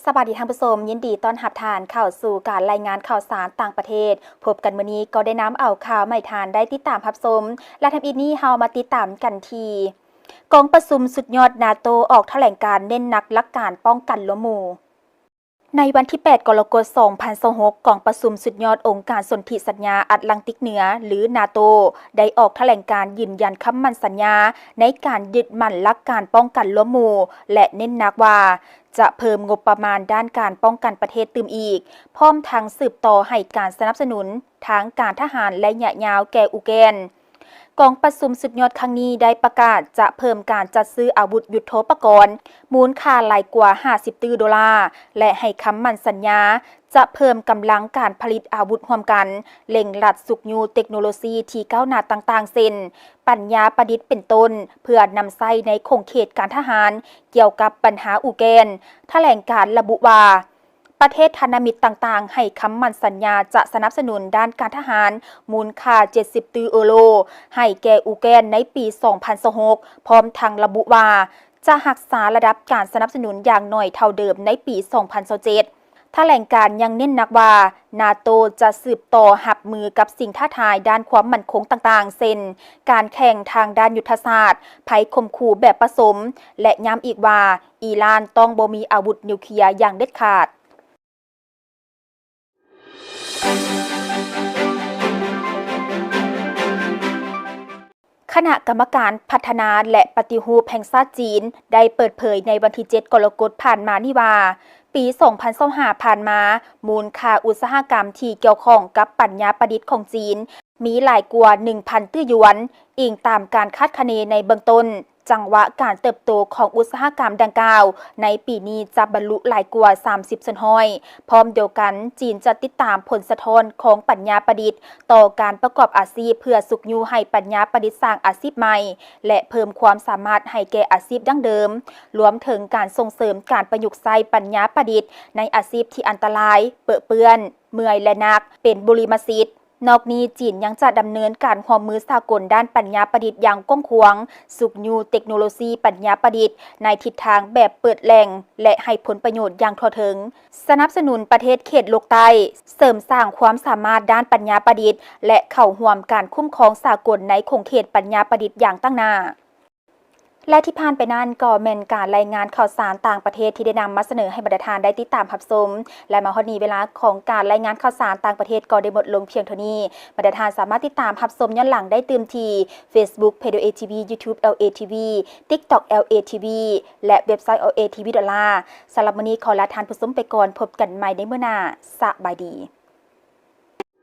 ສະບາຍດີທ່ານຜູ້ຊົມ, ຍິນດີຕ້ອນຮັບທ່ານເຂົ້າສູ່ການລາຍງານຂ່າວສານຕ່າງປະເທດ. ພົບກັນມື້ນີ້ກໍໄດ້ນຳເອົາຂ່າວມາໃຫ້ທ່ານໄດ້ຕິດຕາມຮັບຊົມ ແລະ ທຳອິດນີ້ເຮົາມາຕິດຕາມກັນທີ່ ກອງປະຊຸມສຸດຍອດນາໂຕອອກຖະແຫຼງການເນັ້ນໜັກຫຼັກການປ້ອງກັນລວມໝູ່. ໃນວັນທີແປດ ກໍລະກົດ ສອງພັນຊາວຫົກ ກອງປະຊຸມສຸດຍອດອົງການສົນທິສັນຍາອັດລັງຕິກເໜືອ ຫຼື ນາໂຕ ໄດ້ອອກຖະແຫຼງການຢືນຢັນຄຳໝັ້ນສັນຍາໃນການຍຶດໝັ້ນຫຼັກການປ້ອງກັນລວມໝູ່ ແລະ ເນັ້ນໜັກວ່າຈະເພີ່ມງົບປະມານດ້ານການປ້ອງກັນປະເທດຕື່ມອີກ, ພ້ອມທັງສືບຕໍ່ໃຫ້ການສະໜັບສະໜູນທາງການທະຫານໄລຍະຍາວແກ່ອູແກນ. ກອງປະຊຸມສຸດຍອດຄັ້ງນີ້ໄດ້ປະກາດຈະເພີ່ມການຈັດຊື້ອາວຸດຍຸດໂທປະກອນມູນຄ່າຫຼາຍກວ່າຫ້າສິບຕື້ໂດລາ ແລະ ໃຫ້ຄຳໝັ້ນສັນຍາຈະເພີ່ມກຳລັງການຜະລິດອາວຸດຮ່ວມກັນ, ເລັ່ງລັດຊຸກຍູ້ເຕັກໂນໂລຊີທີ່ກ້າວໜ້າຕ່າງໆ ເຊັ່ນ ປັນຍາປະດິດເປັນຕົ້ນ, ເພື່ອນຳໃຊ້ໃນຂົງເຂດການທະຫານ. ກ່ຽວກັບບັນຫາອູແກນ, ຖະແຫຼງການລະບຸວ່າ ປະເທດພັນທະມິດຕ່າງໆໃຫ້ຄຳໝັ້ນສັນຍາຈະສະໜັບສະໜູນດ້ານການທະຫານມູນຄ່າເຈັດສິບຕື້ເອີໂຣໃຫ້ແກ່ອູແກນໃນປີສອງພັນຊາວຫົກ ພ້ອມທັງລະບຸວ່າຈະຮັກສາລະດັບການສະໜັບສະໜູນຢ່າງໜ້ອຍເທົ່າເດີມໃນປີສອງພັນຊາວເຈັດ. ຖະແຫຼງການຍັງເນັ້ນໜັກວ່າ ນາໂຕ ຈະສືບຕໍ່ຮັບມືກັບສິ່ງທ້າທາຍດ້ານຄວາມໝັ້ນຄົງຕ່າງໆ ເຊັ່ນ ການແຂ່ງທາງດ້ານຍຸດທະສາດ, ໄພຂົ່ມຂູ່ແບບປະສົມ ແລະ ຢ້ຳອີກວ່າ ອີຣານຕ້ອງບໍ່ມີອາວຸດນິວເຄຍຢ່າງເດັດຂາດ. ຄະນະກຳມະການພັດທະນາ ແລະ ປະຕິຮູບແຫ່ງຊາດຈີນ ໄດ້ເປີດເຜີຍໃນວັນທີເຈັດ ກໍລະກົດ ຜ່ານມານີ້ວ່າ ປີສອງພັນຊາວຫ້າ ຜ່ານມາ, ມູນຄ່າອຸດສາຫະກຳທີ່ກ່ຽວຂ້ອງກັບປັນຍາປະດິດຂອງຈີນ ມີຫຼາຍກວ່າໜຶ່ງພັນຕື້ຢວນ, ອີງຕາມການຄາດຄະເນໃນເບື້ອງຕົ້ນ. ຈັງຫວະການເຕີບໂຕຂອງອຸດສາຫະກຳດັ່ງກ່າວໃນປີນີ້ຈະບັນລຸຫຼາຍກວ່າສາມສິບສ່ວນຮ້ອຍ. ພ້ອມດຽວກັນ, ຈີນຈະຕິດຕາມຜົນສະທ້ອນຂອງປັນຍາປະດິດຕໍ່ການປະກອບອາຊີບ ເພື່ອຊຸກຍູ້ໃຫ້ປັນຍາປະດິດສ້າງອາຊີບໃໝ່ ແລະ ເພີ່ມຄວາມສາມາດໃຫ້ແກ່ອາຊີບດັ້ງເດີມ, ລວມເຖິງການສົ່ງເສີມການປະຍຸກໃຊ້ປັນຍາປະດິດໃນອາຊີບທີ່ອັນຕະລາຍ, ເປິເປື້ອນ, ເມື່ອຍ ແລະ ໜັກ, ເປັນບຸລິມະສິດ. ນອກນີ້, ຈີນຍັງຈະດຳເນີນການຮ່ວມມືສາກົນດ້ານປັນຍາປະດິດຢ່າງກວ້າງຂວາງ, ຊຸກຍູ້ເຕັກໂນໂລຊີປັນຍາປະດິດໃນທິດທາງແບບເປີດແຫຼ່ງ ແລະ ໃຫ້ຜົນປະໂຫຍດຢ່າງທົ່ວເຖິງ, ສະໜັບສະໜູນປະເທດເຂດໂລກໃຕ້, ເສີມສ້າງຄວາມສາມາດດ້ານປັນຍາປະດິດ ແລະ ເຂົ້າຮ່ວມການຄຸ້ມຄອງສາກົນໃນຂົງເຂດປັນຍາປະດິດຢ່າງຕັ້ງໜ້າ. ແລະ ທີ່ຜ່ານໄປນັ້ນກໍແມ່ນການລາຍງານຂ່າວສານຕ່າງປະເທດທີ່ໄດ້ນຳມາສະເໜີໃຫ້ບັນດາທ່ານໄດ້ຕິດຕາມຮັບຊົມ ແລະ ມາຮອດນີ້ເວລາຂອງການລາຍງານຂ່າວສານຕ່າງປະເທດກໍໄດ້ໝົດລົງພຽງເທົ່ານີ້. ບັນດາທ່ານສາມາດຕິດຕາມຮັບຊົມຍ້ອນຫຼັງໄດ້ຕື່ມທີ່ Facebook Page ແອລ เอ ທີ วี YouTube ແອລ เอ ที วี TikTok ແອລ เอ ที วี ແລະ ເວັບໄຊ แอล เอ ที วี ดอลลาร์. ສຳລັບມື້ນີ້ຂໍລາທ່ານຜູ້ຊົມໄປກ່ອນ, ພົບກັນໃໝ່ໃນມື້ໜ້າ. ສະບາຍດີ.